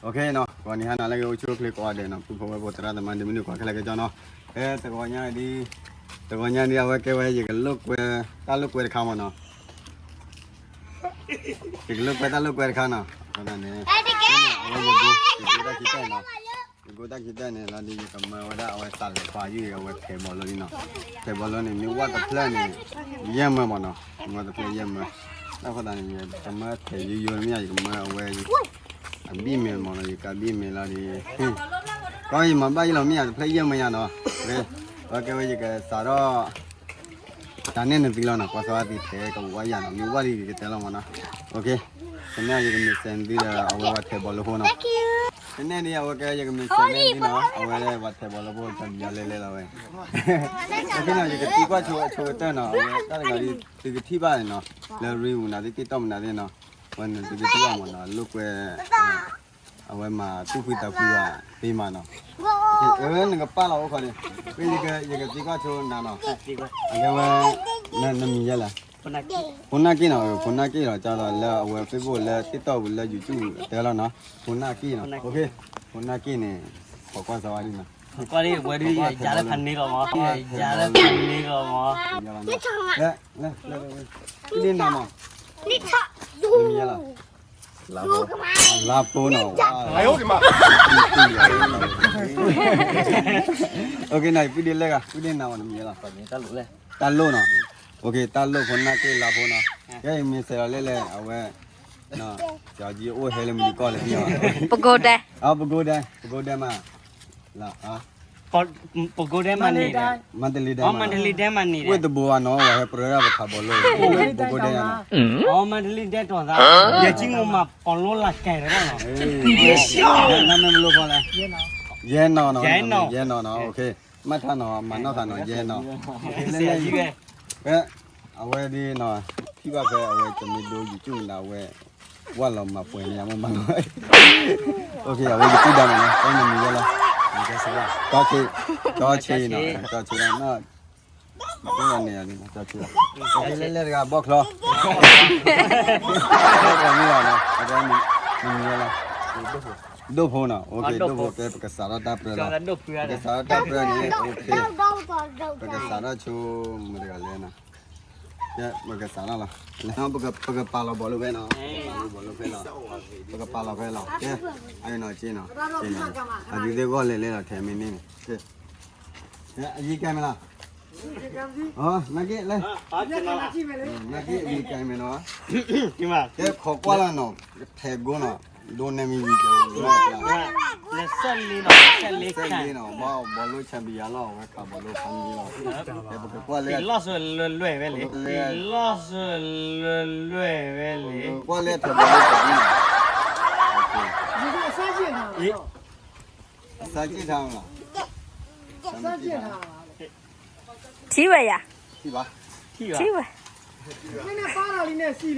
နီၤ, ဂီၤနံၤဟါနၤလၢအဂ့ၤ အိၣ်ဆူၣ်အိၣ်ချ့ကိးဂၤဒဲးနီၤ, ပုၢ်ဖိဝဲၢ်ဖိသရၣ်သမါ ဒ့မုၣ်ဒ့ခွါခဲလၢာ်ခဲဆ့နီၤ, ဖဲတဂီၤညါဒ်, တဂီၤညါဒ် အဝဲကဲဝဲယကလိာ်ကွဲ, တၢ်လိာ်ကွဲတခါမ့ၢ်နီၤ, ယကလိာ်ကွဲတၢ်လိာ်ကွဲတခါနီၤ, အဃိန့ၣ်, အဝဲယကိး, ယကိးတၢ်ခံတဲနီၤ, ယကိးတၢ်ခံတဲန့ၣ် လီၤဒ် ယကမၢဝဲဒၣ်အဝဲသးလၢခွါယုၢ်အဝဲထဲးဘီလိန့ၣ်နီၤ, ထဲးဘီလိန့ၣ် မ့ၢ်ဝၣ်တဖျၢၣ်န့ၣ် ယဲၢ်မၢမ့ၢ်နီၤ, မၢတဖျၢၣ်ယဲၢ်မၢ, အဃိသတးန့ၣ် ယကမၢထဲးယိယိမ့ၢ် ယကမၢအဝဲ အဘံၣ်မဲာ်မ့ၢ်နီၤ, ယကဘံၣ်မဲာ်လီၤဒ်, ကီယမၤဘၣ်ယလီၤမ့ၢ်ယၤ တဖျၢၣ်ယဲၢ်မၢယၤနီၤ, အဝဲကဲဝဲယကစးထီၣ် တၢ်န့ၣ်နသံလီၤနီၤ, ကွၢ်စၢ်ဝဲသံထဲကဝီၤယၤနီၤ, မ့ၢ်ဝၣ်ဒ်ယကတဲလီၤမ့ၢ်နီၤ, ကန့ၣ်ယကမ့ၢ်စဲးနသုဒီး အဝဲဝဲထဲးဘီလိဖိနီၤ, ကန့ၣ်ဒ် အဝဲကဲယကမ့ၢ်စဲးနသုနီၤ, အဝဲဝဲထဲးဘီလိဖိတၢ်ဒ်ယၤလဲၣ်လဲၣ်လီၤဝဲ, အဃိန့ၣ် ယကသံကွၢ်ဆိဆိကတၢၢ်နီၤ, အဝဲတၢ်တဂၤဒ် သုကထံၣ်ဘၣ်န့ၣ်နီၤ, လၢ reel မနုၤသ့ၣ် TikTok မနုၤသ့ၣ်နီၤ, ဝဲန့ၣ်သုကထံၣ်ဘၣ်မ့ၢ်နီၤ, လိာ်ကွဲ အဝဲမၤသူၣ်ဖှံသးဖှံဘၣ်သ့မးနီၤ, နကပာ်လီၤအိၣ်ခီဒံး, ယကသံကွၢ်ဆိနၤနီၤ, အဝဲ, နမံၤယဲလဲၣ်, ဖိနၢ်က့ၣ်နီၤ, ဖိနၢ်က့ၣ်လီၤ ကၢ်လီၤလၢအဝဲ Facebook လၢ TikTok လၢ YouTube တဲလီၤနီၤ, ဖိနၢ်က့ၣ်နီၤ, ဖိနၢ်က့ၣ်န့ၣ်, ခိးကွၢ်စၢ်ဝဲဒ်နီၤ, ကွၢ်လၢဝဲဒ်ယၤလၢဖးန့ၢ်လီၤမး, ယၤလၢဖးန့ၢ်လီၤမး, လၢ, လၢ, ဒ်နၤမး, နမံၤယဲလီၤ လါဖိနီၤ, ပုၢ်ဒ့လဲၣ်ဂၤ, ပုၢ်ဒ့နၤမး နမံၤလီၤ, တၢ်လိၣ်နီၤ, တၢ်လိၣ်ဖိနၢ်က့ၣ်လါဖိနီၤ, ကဲမ့ၢ်စဲးလီၤလဲၣ်လဲၣ် အဝဲ, ကၠီကၠံအိၣ်ဟဲလၢမုၢ်ကီၢ်လဲၣ်, ပကိးဒဲ, ပကိးဒဲ, ပကိးဒဲမး ပကိးဒဲမၤန့ၢ်ဒဲး, မန္တလေးဒဲမၤန့ၢ်ဒဲး, ဝ့ၢ်တဘိဧါနီၤ ဝဲဟဲပြၢဒၣ်ပထးဘီလိ, ပကိးဒဲနီၤ, မန္တလေးဒဲကၠီၤသး, ယကၠံမိၢ်မၤပီၤလိလၢကဲၤတဘၣ်နီၤ, နမ့ၢ်မလိၣ်ဖီလဲၣ်, ယဲနီၤနီၤ, ယဲနီၤနီၤ, မ့ၢ်ထါနီၤ မၤနီၢ်သးနီၤ ယဲနီၤ, အဝဲဒ်နီၤ, ထံၣ်ဘၣ်ဖဲအဝဲတမ့ၢ်ဒိ YouTube နၤဝဲ, ဝၣ်လီၤမၤပှဲၤန့ၣ် ယမ့ၢ်မၤလီၤ, အဝဲယတူၢ်ဒါန့ၣ်နီၤ တၢ်နမံၤဝဲလီၤ, ကီဆ့, ကီဆ့နီၤ ကီဆ့လီၤ, န့ၣ်, ကီဆ့လီၤ, လဲၤလဲၤတဂၤဘီၣ်ချီ, ဘီၣ်ချီမ့ၢ်လီၤနီၤ, အဝဲမံၤဝဲလီၤ, ဒိၣ်ဖိနီၤ, ဒိၣ်ဖိကဲ ပကစးထီၣ်တၢ်ပြၢလီၤ, ပကစးထီၣ်တၢ်ပြၢန့ၣ်, ပကစးထီၣ်ဆိမုၢ်တဂၤလဲၣ်နီၤ ကဲပကစးထီၣ်လီၤ, ပကပာ်လီၤဘီလိာ်ဖဲနီၤ, ပကပာ်လီၤဘီလိာ်ဖဲလီၤ, ပကပာ်လီၤဖဲလီၤ, ကဲ, အနီၤက့နီၤ, အဒုးသ့ၣ်ဂီၢ်လဲၤလဲၤလီၤထဲမ့ၢ်န့ၣ်, အယံၤကဲမ့ၢ်လီၤ, နက့လဲၣ်, နက့အယံၤကဲမ့ၢ်နီၤ, ကဲခိးကွၢ်လီၤနီၤ, ထဲကိနီၤ, ဒိးနဲမံၤယံၤကဲ, လၢစဲးလ့နီၤ, စဲးလ့နီၤ, ဘီလိဆၣ်ဘံယၤလီၤ အဝဲခးဘီလိခးမံၤလီၤ, ပကကွၢ်လၢ, လီၢ်စၢၤလွဲၢ်ဝဲလံ, လီၢ်စၢၤလွဲၢ်ဝဲလံ, ကွၢ်လၢထဲဘီလိ, အစၢက့ၣ်ထါလီၤ, ထံၣ်ဝဲယၤ, ထံၣ်ဝဲ, ထံၣ်ဝဲ, ထံၣ်ဘၣ်, အိၣ်က့ၤနီၤ, ပ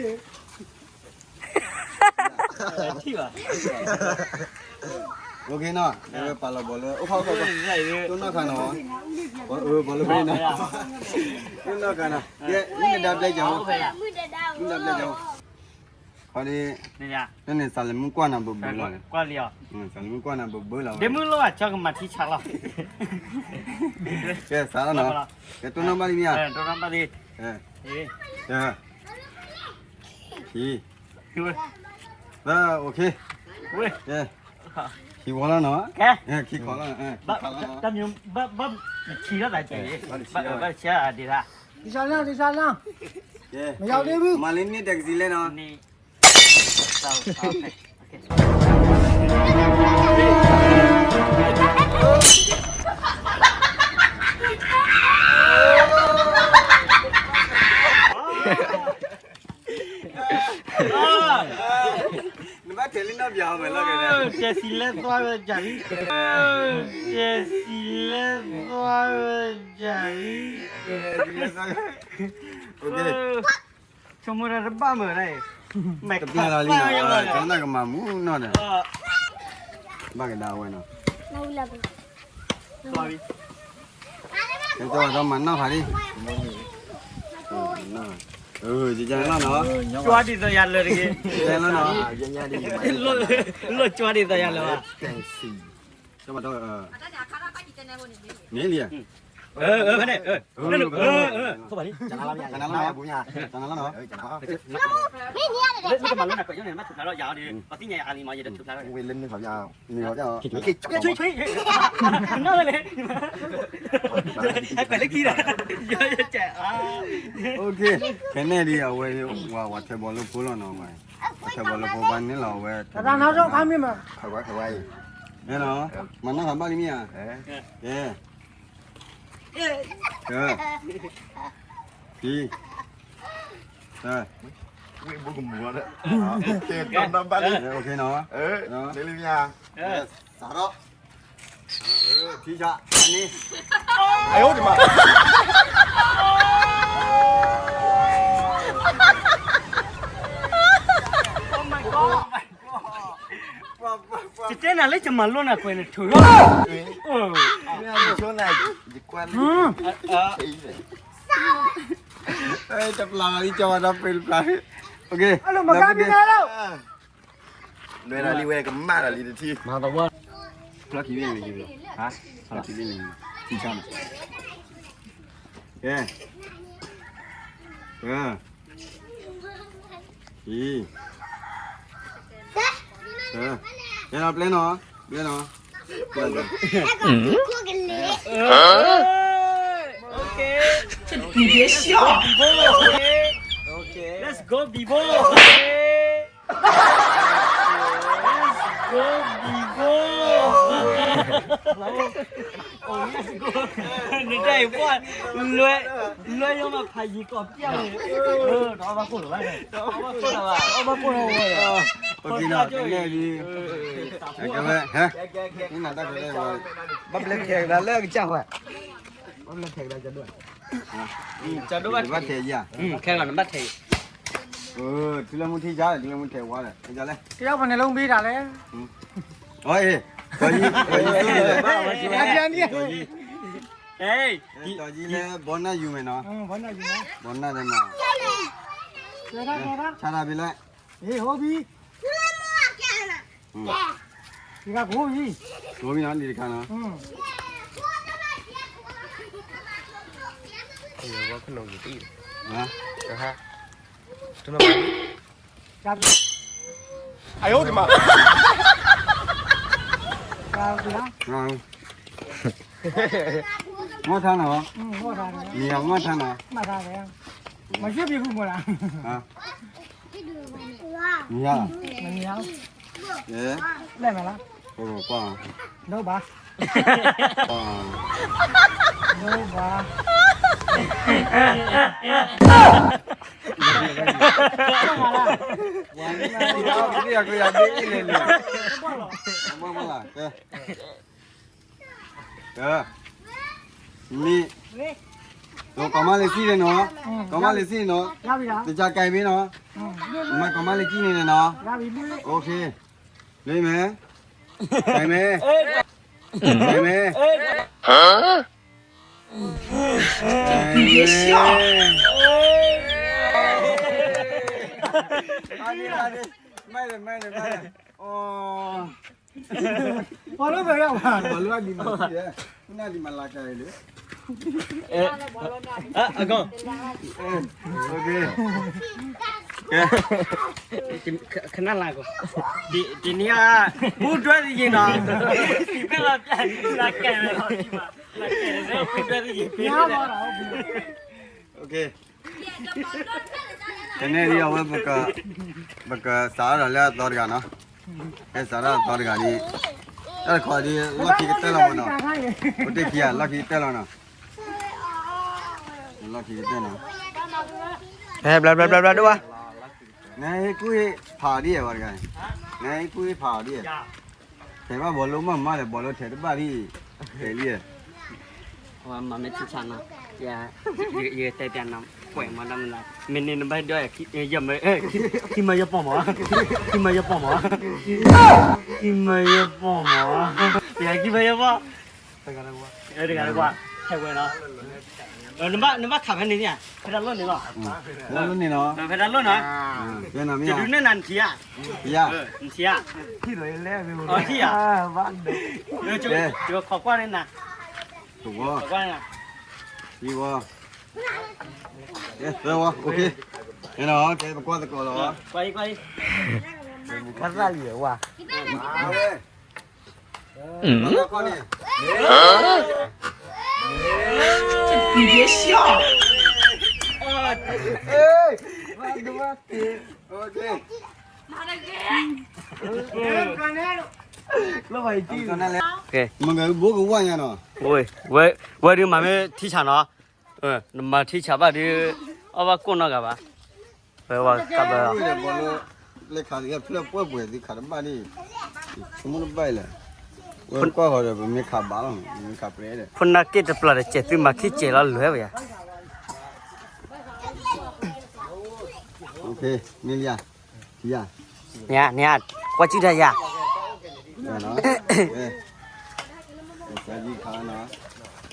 ာ်လီၤဘီလိ, တိၢ်နီၣ်ခါနီၤ, ဘီလိဖဲနီၤ, တိၢ်နီၣ်ခါနီၤ, ကဲ, မုၢ်နဒါဘျဲကၠီ, မုၢ်နဒါဘျဲကၠီ, ခီဒ်, န့ၣ်စးလၢမုၢ်ကွၢ်နၤဘၣ်ဘၣ်လီၤ, စးလၢမုၢ်ကွၢ်နၤဘၣ်ဘၣ်လီၤ, ဒ့မုၣ်လိၣ်ဘၣ်ကၠီကမၤထံဆးလီၤ, ကဲစးလီၤနီၤ, ကဲတိၢ်နီၣ်ဘၣ်လံမ့ၢ်ဧါ, တိၢ်နီၣ်ဘၣ်လံ, ကဲ, ခံ, ဝဲ, ခံဝီလီၤနီၤ, ခံခီလီၤ, တမ့ၢ်, ဘၣ်, ဘၣ်, တဆံလီၤသးကဲ, ဘၣ်တဆံလီၤ, တဆံလီၤ, မၤလၢန့ၣ်တကစံးလဲၣ်နီၤ, န့ၣ်, နဘၣ်ထဲးလံနီၢ်ပၠးအီၤမ့ၢ်လီၤ, တဲစံးလဲၣ်သွါဝဲကၢ်လံ, တဲစံးလဲၣ်သွါဝဲကၢ်လံ, ဆိကမိၣ်တၢ်တဘၣ်မုာ်ဒၣ်အံၤ, တပျၢ်လီၤလံနီၤ, ကနၣ်ကမၤမူနီၢ်ဒီး, ဘၣ်ကဒါဝဲနီၤ, ကဲကၠီဒီးမၤနီၢ်ဖးလံ, မၤနီၢ်ဖး, ယကနီၤနီၤ, ကွၢ်ဒ်သိးယၤလၢာ်တဂ့ၤ, လီၤကွၢ်ဒ်သိးယၤလၢာ်ဘၣ်, မ့ၢ်လံ, ဖဲန့ၣ်, တနလီၤနီၤ, တနလီၤနီၤ, မ့ၢ်တမၤလိန့ၣ် ကွဲးညိန့ၣ် မ့ၢ်ထုးဖျါထီၣ်ယၤအီၤဒီး ပှၤသ့ၣ်ညါယၤအါလံမး ယတထုးဖျါထီၣ်, ဝဲလၢန့ၣ်ခီပျါ, နဝဲလဲၣ်, ကွဲးလၢခံဒီး, ဖဲန့ၣ်ဒ်အဝဲ ဝဲထဲဘီလၢဖိလီၤနီၤ, ဝဲထဲဘီလၢဖိဘၣ်န့ၣ်လီၤ အဝဲ, တနလီၤနီၤ, မၤနီၢ်ဖးဘၣ်လံမ့ၢ်ဧါ, ကဲ ကဲ, ခံ, သၢ, ဝ့ၢ်ဘိကမူၤ, ကဲ, အိၣ်ခ့နီၤ, လၢလံမ့ၢ်ဧါ, စးထီၣ်, ထံဆး, န့ၣ်, အအိၣ်တမး ယတဲနၤလၢယမၤလိနၤကွဲးန့ၣ် ထုးထီၣ်, တပျၢ်လီၤလံ ကၠီဝါဒီပ့ၤတပျၢ်, လွဲၢ်ဒၣ်လံဝဲကမၣ်ဒီးလံတထံၣ်, ဖျီၣ်ခံဘ့ၣ်န့ၣ်, ဖျီၣ်ခံဘ့ၣ်န့ၣ်, ထံဆးန့ၣ်, ကဲ, ကဲ, ကဲ, ပျဲနီၤ, ပျဲနီၤ, နတၢ်အံၤပှၢ်, လွဲ, လွဲယီၤမးဖးယံၤကီၢ်ပျၢ်န့ၣ်, တအီၣ်ဘၣ်ကိၢ်လီၤဘၣ်, တအီၣ်ဘၣ်ကိၢ်လီၤဘၣ်, တအီၣ်ဘၣ်ကိၢ်လီၤဝဲ, ကဲ, နတၢ်ခဲလၢာ်, ဘၣ်ဘျဲခဲကဒါလၢကစၢ်ဝဲ, ဘၣ်ဘျဲခဲကဒါကဒိၣ်, ဘၣ်ထဲယၤ, ခဲလီၤနဘၣ်ထဲ, ထူလၢမူထံဆါ, ထူလၢမူထဲဝါလဲၣ်, လဲၣ်, တယောက်ပန့ၣ်လုံးပေးတာလဲၣ်, အီၤ, ကီၤယံၤ, ကီၤယံၤ, ကီၤယံၤလၢ ဘီနၢ်ယူၤမဲာ်နီၤ, ဘီနၢ်ဒီးနီၤ, ဆါတၢ်ဖဲလဲၣ်, ဟ့ၣ်, ဟိဘံ, ဟိဘံနီၤ, လံတခါနီၤ, အအိၣ်တမး, မီၢ်ထါနီၤ, မီၢ်ထါနီၤ, မီၢ်ထါနီၤ, မီၢ်ထါနီၤ, မီၢ်ထါနီၤ, လဲၣ်မးလီၤ, ကွၢ်, ဒိၣ်ဘၣ်, ဒိၣ်ဘၣ်, မ့ၢ်, ကီၤမါလ့ၤစံၣ်န့ၣ်နီၤ, ကီၤမါလ့ၤစံၣ်နီၤ, တကးကဲမ့ၢ်နီၤ, မ့ၢ်ကီၤမါလ့ၤစံၣ်န့ၣ်နီၤ, အိၣ်ခ့, မ့ၢ်, မ့ၢ်, မ့ၢ်, မ့ၢ်, မ့ၢ်, မ့ၢ်, ပှၤလၢဘၣ်ယၤ, ပှၤလၢဒ်မၤလၤကလဲၣ်, အကီၢ်, ခနၣ်လၢကီၢ်, တနံၤအံၤ, ဘူၣ်ဒွဲၣ်တယံၤနီၤ, စံးဘၣ်လီၤ, လၢကဲဝဲလီၤ, ဘူၣ်ဒွဲၣ်တယံၤ, ကနဲဒ်အဝဲ ပကစးထီၣ်ဒီးလၢအသီတဂၤနီၤ, ဟဲစးထီၣ်အသီတဂၤဒ်, တၢ်တခီဒ် လီၢ်ခံကတၢၢ်လီၤမးနီၤ, ပတ့ၢ်ခံဂၤ လီၢ်ခံကတၢၢ်လီၤနီၤ, လီၢ်ခံကတၢၢ်နီၤ, ဘျါဘျါဘျါဘျါဒိၣ်ဘၣ်, နဟ့ၣ်ကူၣ်ဟ့ၣ်ဖးအီၤဒ်အံၤဝဲတဂၤ, နဟ့ၣ်ကူၣ်ဟ့ၣ်ဖးအီၤဒ်အံၤ, ထဲဘၣ်ဘီလိမးမးလဲၣ်, ဘီလိထဲတဘၣ်ဒ်အံၤ, ထဲလံ, မ့ၢ်ထံဆးနီၤ, ယတဲပျးနီၤ, ကွဲးမၤတၢ်မနုၤ, မ့ၢ်န့ၣ်နဘၣ်ဒိး, ခံမၢယပိာ်မး, ခံမၢယပိာ်မး, ခံမၢယပိာ်မး, ခံမၢယပိာ်, တဂၤတကွၢ်, ထဲဝဲနီၤ, နဘၣ်ခးဖဲန့ၣ်ဧါ, ဖဲတၢ်လီၢ်န့ၣ်လီၤ, ဖဲတၢ်လီၢ်န့ၣ်, ဖဲတၢ်လီၢ်န့ၣ်, ယဒုးနဲၣ်နၤနထံၣ်ဧါ, နထံၣ်ဧါ, ယခိးကွၢ်န့ၣ်နၤ, သၢဝီ, သၢဝီ, ပကွၢ်သကိးလီၤ, ကွၢ်အံၤကွၢ်အံၤ, ခါသၣ်လံဝါ မ့ၢ်ကဘိကဝၢ်ညါနီၤ, ဝဲဒုးမၤမ့ၢ်ထံဆးနီၤ, နမၤထံဆးဘၣ်ဒုး, အီၣ်ဘၣ်ကိၢ်နီတဂၤဘၣ်, ဝဲဝဲကဘၣ် လၢခးဖျၢၣ်ပှဲၤပှဲၤသုခးတဘၣ်ဒ်, ဆိကမိၣ်တဘၣ်အံၤလဲၣ်, ဝဲကွၢ်ဃီဒီးပမ့ၢ်ခးဘၣ်လီၤ, မ့ၢ်ခးပှဲၤဒီး, ဖိနၢ်က့ၣ်တပျၢ်တစဲးသုမၤခံစဲးလီၤလွဲၢ်ဝဲယါ, မ့ၢ်လံယါ, နၤ, ကွၢ်စံၣ်တၢ်ယါ, လၢဝဲနီၤ, လၢဝဲနီၤ, ပ, တိၢ်နီၣ်ခးဘၣ်လံယါ, တိၢ်နီ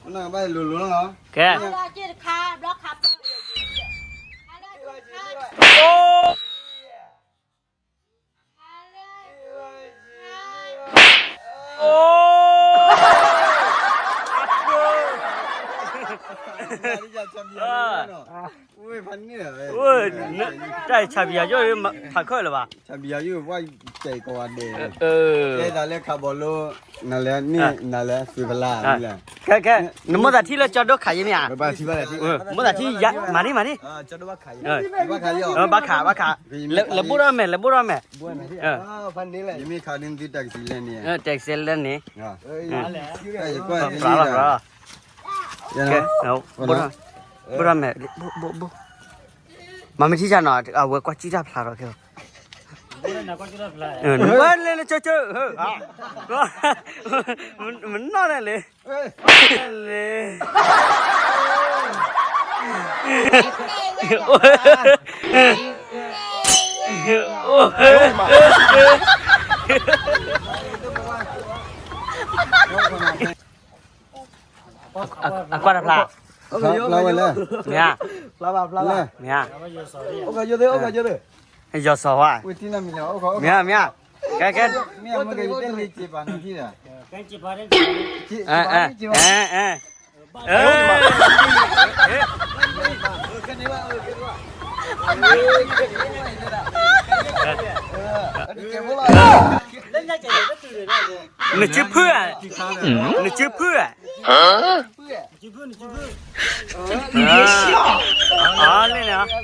ၣ်ခးဘၣ်လိၤလိၤလီၤနီၤ, ကဲ, တၢ်ဆးဘံယၤယိၣ်ဖးခဲလၢာ်ဘၣ်, ဆးဘံယၤယိၣ်ပှၤကဲကဝါဒဲး, ကဲသးလၢခးဘီလိ, နလဲၤန့ၣ် နလဲၤသုးဖလၢ်, ကဲ, နမိၣ်သးထံၣ်လၢကၠီဒိၣ်ခးယဲၢ်မ့ၢ်ဧါ, မိၣ်သးထံၣ်, မၤန့ၣ်မၤန့ၣ်, ဘၣ်ခးဘၣ်ခး, လဲၤဘိၣ်ထီၣ်မဲာ် လဲၤဘိၣ်ထီၣ်မဲာ်, ယမ့ၢ်ခးဒ်သုတၢ်ကစံးလဲၣ်န့ၣ်, တၢ်ကစံးလဲၣ်န့ၣ်, ဘိၣ်ထီၣ်မဲာ်, ဘိၣ်, မၤမ့ၢ်ထံၣ်ဆးနီၤ အဝဲကွၢ်စံၣ်တၢ်ဖျါထီၣ်ခဲ, ဝဲလဲၤလၢကၠိကၠိ, မနီၢ်န့ၣ်လံ, လဲၤ အကွၢ်တဖျါ, ဖျါဝဲလဲၣ်, မ့ၢ်ဧါ, ဖျါဘၣ်ဖျါလၢ, မ့ၢ်ဧါ, ယီၤစီၤဝါ, မ့ၢ်ဧါ, မ့ၢ်ဧါ, ကဲကဲ, နစုဖုဧါ, နစုဖုဧါ, လၢန့ၣ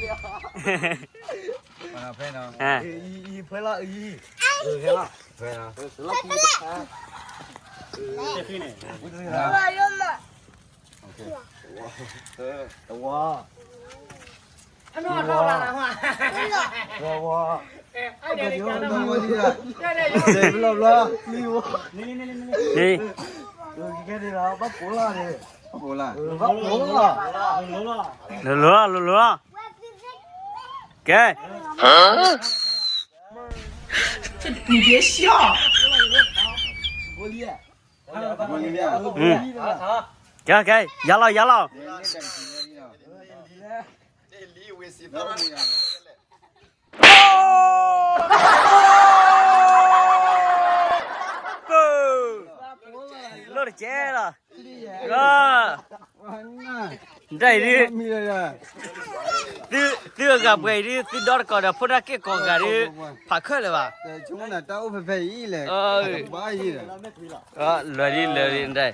်, လိၤလိၤလီၤ, လိၤလိၤလီၤ, ကဲ, ကဲကဲ, ယၤလီၤယၤလီၤ, လီၤတကဲလီၤ, ဒ်အံၤဒုး, သုအဂၤပှဲၤအံၤဒုး သုဒီတကိးဒီး ဖိဒၣ်က့ၢ်ကိးဂၤဒုး, ဖးခဲလၢာ်ဘၣ်, တၢ်အိၣ်ဖဲဖဲအံၤလဲၣ်, လွယ်ဒ်လွယ်ဒ်ဒ်,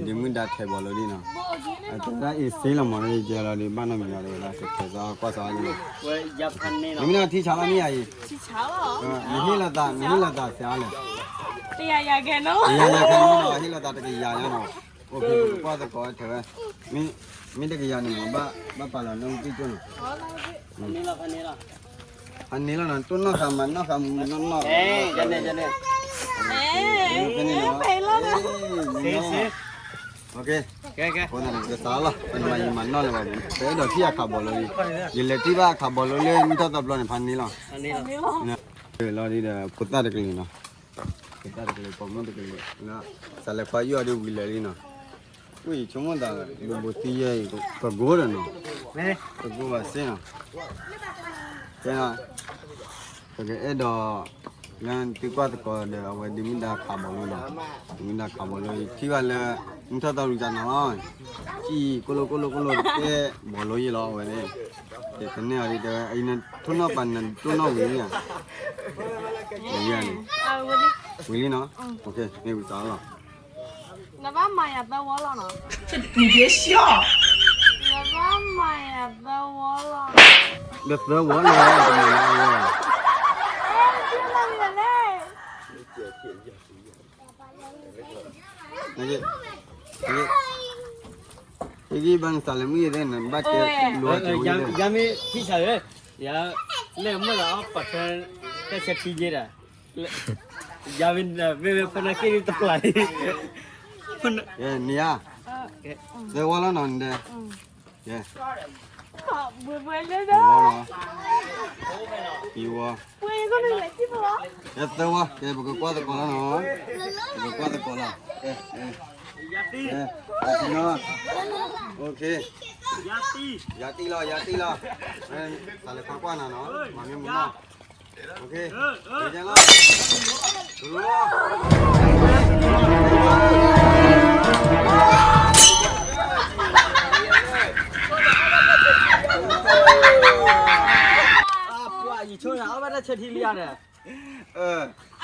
ယမုၢ်ဒၣ်ထဲးဘီလိဒ်နီၤ, အတၢ်အ့ၣ်စ့လီၤမး ယဲလီၤဒ်ဘၣ်နီတမံၤလီၤ, တထဲးသီကွၢ်သီအံၤ, နမ့ၢ်ထံဆးလီၤမ့ၢ်ဧါအံၤ, နဟ့ၣ်လီၤသး နဟ့ၣ်လီၤသးစှၤလီၤ, တယၤယၤခဲနီၤ, ဟ့ၣ်လီၤသးတကယၤညါနီၤ, ကွၢ်သကိးထဲးဝဲ, မ့ၢ်တကယၤန့ၣ်မး ဘၣ်ပာ်လီၤနီၣ်မုၢ်ကၠိၣ်နီၤ, ဖးန့ၢ်လီၤနီၤ, တိၢ်နီၣ်သးမၤနီၣ်သးမုၢ်နီၣ်နီၣ်, ဖဲန့ၣ်နီၤ, ဖဲလီၤ, ကဲ အဃိသတးန့ၣ် ပကစးလီၤ ပမၤယံာ်မၤနီၢ်လၢၤဘၣ် ပအဲၣ်ဒိးထံၣ်အခးဘီလိလံ, ယလဲၤထံၣ်ဘၣ်အခးဘီလိလၢမုၢ်ထီၣ်သီဘျီန့ၣ် ဖးန့ၢ်လီၤ. လီၤဒ်ဒီး ဖိသၣ်တကလုာ်နီၤ, ဖိသၣ်တကလုာ် ပိာ်မုၣ်တကလုာ်, စးလဲၤခွါယုၢ်အီၤဒ်ဝံၤလၢာ်လံနီၤ, ဝံၤဆိကမိၣ်သး ဘူးဘူးသံယဲအံၤ ပကိးဒီးနီၤ, ပကိးဘၣ်စ့နီၤ, ကဲနီၤ ပကအဲၣ်ဒိး လၢသုကွၢ်သကိးဒီး အဝဲဒုးမ့ၢ်ဒၣ်ခးဘီလိဒီး, ဒုးမ့ၢ်ဒၣ်ခးဘီလိ ယထံၣ်ဘၣ်လၢ မုၢ်ထီၣ်သီရူၤကနီၤလီၤ, စံၣ်ကိၢ်လိာ်ကိၢ်လိာ်ကိၢ်လိာ် တဲဘီလိယဲလီၤ အဝဲန့ၣ်, ကနဲၣ်အီၤဒ်တဲဝဲ အံၤနထိၣ်နီၣ်ပာ်နထိၣ်နီၣ်ဝံၤန့ၣ်ဧါ, ဝံၤန့ၣ်, ဝံၤလံနီၤ, မ့ၢ်ဝံၤစးလီၤ နဘၣ်မၤယၤသၢဝီလီၤနီၤ. နဘၣ်မၤယၤသၢဝီလီၤ. ဒီးသၢဝီလီၤ, ဟ့ၣ်ဂံၢ်ဘၣ်နစးလဲၤမုၢ်ယဲၢ်သ့ၣ် နဘၣ်တဲလိဝဲတဲဝဲ, ယမ့ၢ်ထံၣ်ဆးဝဲ, ယလဲၤမုၢ်လီၤအီၣ်ပှၤထွဲ တၢ်ဆဲထံယဲဒၣ် ယၤမ့ၢ်မ့ၢ်ဝဲဖိနၢ်က့ၢ်တပျၢ်လံ, န့ၣ်ဧါ, သၢဝီလီၤနီၤ နဒဲ, သၢဝီ, သၢဝီ, ကဲ ပကကွၢ်သကိးလီၤနီၤ, ပကကွၢ်သကိးလီၤ, ယၤတံၢ်လီၤ ယၤတံၢ်လီၤ, သးလဲၤခီကွၢ်နၤနီၤ, မၤမ့ၢ်မနီၤ ပှၤယဆိကမိၣ်အီၣ်ဘၣ်တၢ်ဆဲထံလံဧါဒီး,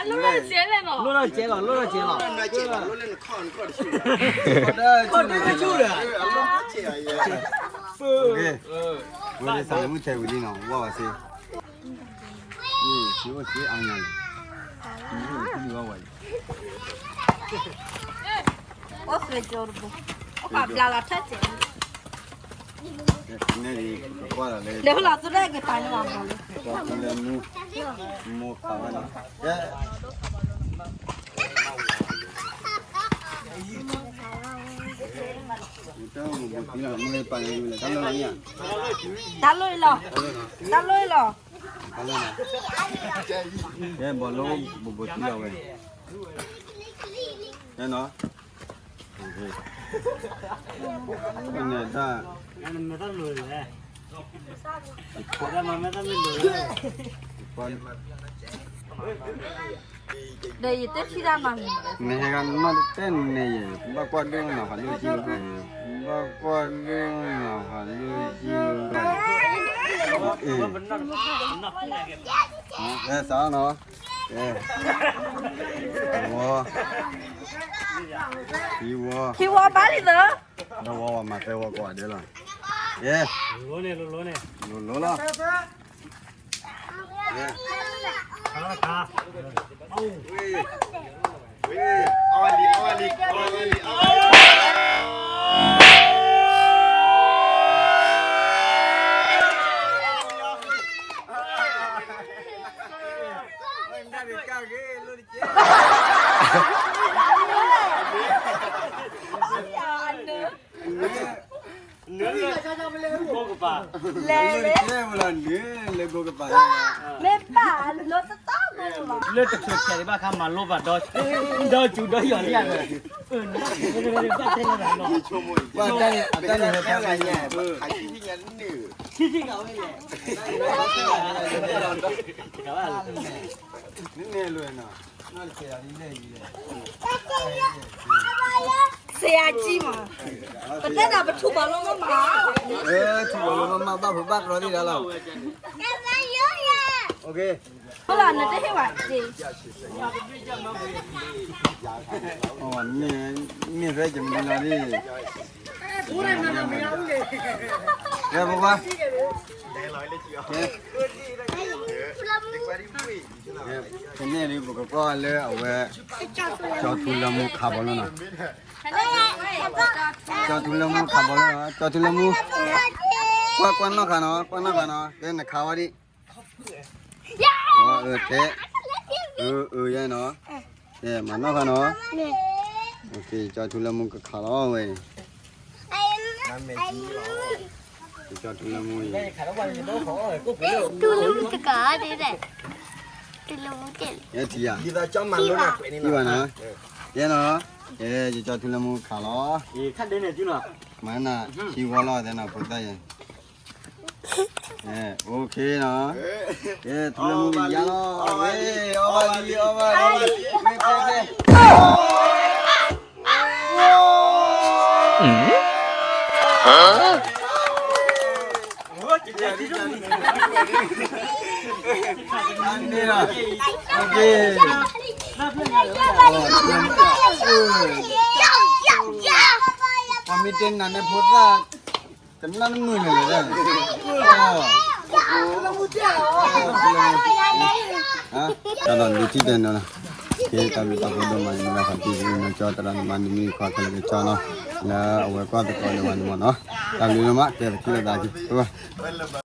လိၣ်ထီၣ်ကဲလီၤ လိၣ်ထီၣ်ကဲလီၤ, ဝဲဒၣ်စးလဲၤမုၢ်ထဲဝံၤလံနီၤ ဝါဝဲစ့ န့ၣ် ယအိၣ်စ့အါညါန့ၣ် ယအိၣ်တဘၣ်ဝဲအံၤ အိၣ်သ့ကၠိတဘိ အိၣ်ပာ်ဘျါလီၤထၢၣ်စဲး န့ၣ် ကွၢ်လီၤလၢ လဲၤဟိလီၤသူဒၣ်ကပၤန့ၣ်ဘၣ်မၤလၢ ကၠီၤထူလၢမူ မိၢ်ခးဝဲနီၤ ကဲ တၢ်အိၣ်ဘူးဘူးသံလီၤ မ့ၢ်ပာ်န့ၣ် တၢ်လီၢ်လီၤ တၢ်လီၢ်လီၤ တၢ်လီၢ်လီၤ ကဲ ဘီလိ ဘူးဘူးသံလီၤဝဲ ကဲနီၤ နတၢ် ဒီးယတထံၣ်တၢ်မၤမံၤ နဟဲဂၤနီၢ်တတဲန့ၣ်ယဲ ဘၣ်ကွၢ်ဒိၣ်နီၢ်ဖးဒိၣ်ကံၢ် ဘၣ်ကွၢ်ဒိၣ်နီၢ်ဖးဒိၣ်ကံၢ် အ့ ကဲစးနီၤ ကဲ ဝီ ခံဝီ ခံဝီဘၣ်လံသၢ ဒီးဝီဝဲမၤသၢဝီကိးဂၤဒဲးလီၤ ကဲ လိၤလိၤလီၤ နုာ်လၢကိးကပၤ လဲၤလဲၤ နုာ်လၢကိးကပၤ မ့ၢ်ပာ်လၢတတီၢ်ဘၣ်လီၤ လၢတချုးဖျဲးဒံးဘၣ်ခါမၤလိဘၣ်ဒီး ဒီးစူၤဒီးယီၤလံဧါ ဘၣ်တဲလီၤ ဘၣ်တၢ်န့ၣ် အတၢ်န့ၣ်ဟဲဖဲ ဆံးဆံးကဝဲလဲၣ် နန့ၣ်လွဲနီၤ ဆရာကြီးမး ပတဲတာပထူပါလို့မမ ထူပါလို့မမ ဘၣ်ဖိဘၣ်ကရီသ့ၣ်တၢ်လီၤ ဟုတ်လား နတဟ့ၣ်ပါစေ မ့ၢ်ဖဲကမၤလီၤဒ် ကဲပကွၢ် ကဲ ကန့ၣ်ဒ် ပကကွၢ်လၢအဝဲ ကၠီၤထူလၢမူခးဘီလိနီၤ ကၠီၤထူလၢမူခးဘီလိနီၤ ကၠီၤထူလၢမူ ကွၢ်ကွၢ်နီၢ်ခါနီၤ ကွၢ်နီၢ်ခါနီၤ ကဲနခးဝဲဒ် အၢ ထဲ အၢ အၢ ယဲနီၤ ကဲ မၤနီၢ်ခါနီၤ ကၠီၤထူလၢမူကခးလီၤဝဲအံၤ ကၠီထူလၢမူအံၤ, ထူလၢမူတကးဒ်လဲၣ်, ထူလၢမူတကး, ယဲထံယၤ, ထံဘၣ်နီၤ, ယဲနီၤ, ယဲကၠီထူလၢမူခးလီၤ, မၤနၤ, ထံဝီလီၤသဲနီၤ ဖိသၣ်ယဲ, အဲ, OK နီၤ, ယဲထူလၢမူကယါလီၤ, အီၣ်ဘၣ်လံ, အီၣ်ဘၣ်လံ, မ့ၢ်တဲတဲ ပှၤမ့ၢ်တဲနၤန့ၣ်ဖိသၣ်, တနၢ်နမုာ်န့ၣ်လဲၣ်, တၢ်ဒီးဒုးထံၣ်တဲနီၤ, ကဲတၢ်ဘျုးတၢ်ဖှိၣ်ဒိၣ်မးန့ၣ် လၢဖးတံၢ်န့ၣ် ကၠီတရၣ်န့ၣ်မး နမံၤခွါခဲလၢာ်ကၠီနီၤ, လၢအဝဲကွၢ်သကိးလၢၤဘၣ်န့ၣ်မးနီၤ, တၢ်ဘျုးဒိၣ်မး ကဲပထံၣ်လိာ်သးခံ, ဘၣ်ဘၣ်.